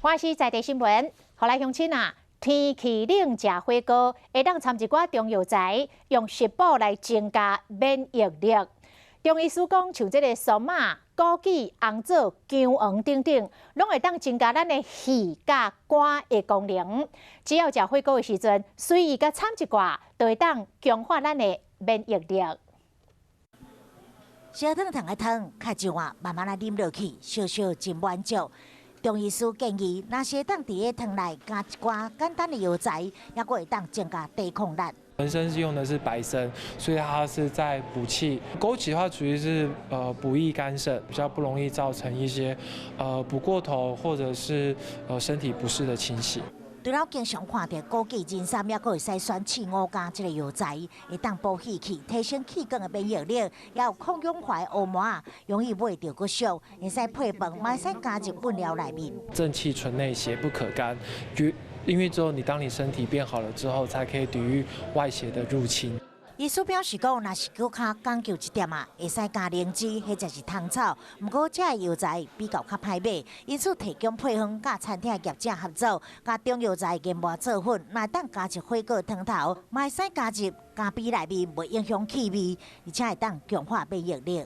華視在地新聞，予來鄉親啊，天氣冷食火鍋，會當摻一寡中藥材，用食補來增加免疫力。中醫師講，像這个桑仔、枸杞、紅棗、薑黃等等，攏會當增加咱的氣佮肝的功能。只要食火鍋的時陣，隨意佮摻一寡，就會當強化咱的免疫力。燒燙燙的湯，較一碗慢慢來啉落去，小小真滿足。中醫師建議，若是會當佇咧湯內加一寡簡單的藥材，猶閣會當增加抵抗力。人參是用的是白參，所以它是在補氣。枸杞的話，屬於是補益肝腎，比較不容易造成一些補過頭或者是身體不適的情形。除了經常看著枸杞、人參，猶閣會使選刺五加這个藥材，會當補氣氣、提升氣管的免疫力，也有抗氧化烏麻，容易買著閣俗，會使配飯，嘛會使加入燉料內面。正氣存內，邪不可干。因為之後你當你身體變好了之後，才可以抵禦外邪的入侵。醫師表示講，若是閣較講究一點啊，會使加靈芝或者是蟲草。毋過這个藥材比較較歹買，因此提供配方佮餐廳業者合作，共中藥材研磨做粉，若會當加入火鍋湯頭，嘛會使加入咖啡內面，袂影響氣味，而且會當強化免疫力。